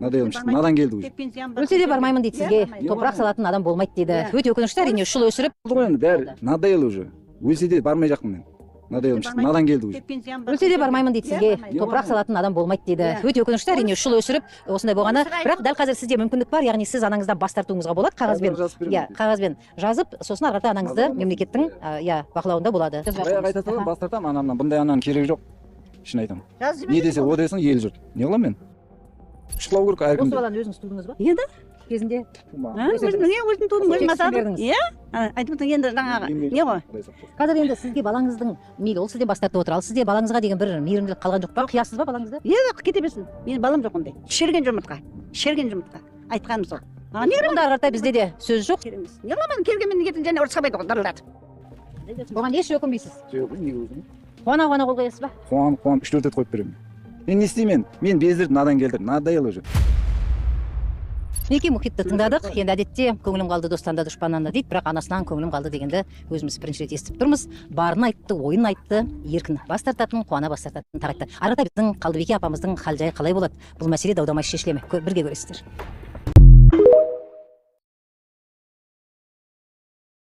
Надоело, надан келді уже. Өлсе де бармаймын дейді сізге. Топырақ салатын адам болмайды дейді. Өте өкінішті, әрине, 3 жыл өсіріп. Болды ғой енді, бәрі надоело уже. Өлсе де бармай жақпын мен. Надоело, надан келді уже. Өлсе де бармаймын дейді сізге. Топырақ салатын адам болмайды дейді. Өте өкінішті, әрине, 3 жыл өсіріп осындай болғаны. Бірақ дәл қазір сізде мүмкіндік бар, яғни сіз анаңыздан бас тартуыңызға болады қағазбен. Жазып беремін. Иә, қағазбен жазып, сосын ары қарата анаңызды мемлекеттің, иә, бақылауында болады. Баяғы айта саламын, бас тартамын анамнан. Бұндай ананың керегі жоқ, шын айтамын. Не десе о десін ел жұрт, не қыламын мен? Шұқылау керек Осы әркімді. баланы өзіңіз тудыңыз ба? Енді? Кезінде. Өзім, не, өзім тудым, өзім Кексін асадым. бердіңіз. Иә, айтып отырмын енді, жаңағы не ғой. Қазір енді сізге балаңыздың, мейлі, ол сізден бас тартып отыр, ал сізде балаңызға деген бір мейірімділік қалған жоқ па? Қиясыз ба балаңызды? Енді кете берсін, менің балам жоқ ондай. Шіріген жұмыртқа, шіріген жұмыртқа, айтқаным сол. Маған не керек? Онда ары қарата бізде де сөз жоқ. Керек емес. Не қыламын келгенмен? Ертең және ұрысқабайды ғой дырылдатып. Оған еш өкінбейсіз? Жоқ, неге өкінемін? Қуана қуана қол қоясыз ба? Қуанып қуанып үш төрт рет қойып беремін. Мен не істеймін енді? Мен бездіріп, надан келтіріп, надоело уже. Мінекей, Мұхитты тыңдадық. Енді әдетте «көңілім қалды достан да, дұшпаннан да» дейді, бірақ «анасынан көңілім қалды» дегенді өзіміз бірінші рет естіп тұрмыз. Барын айтты, ойын айтты, еркін бас тартатын, қуана бас тартатын тағы айтты. Ары қарата біздің Қалдыбике апамыздың хал жайы қалай болады? Бұл мәселе дау дамай шешіле ме? Бірге көресіздер.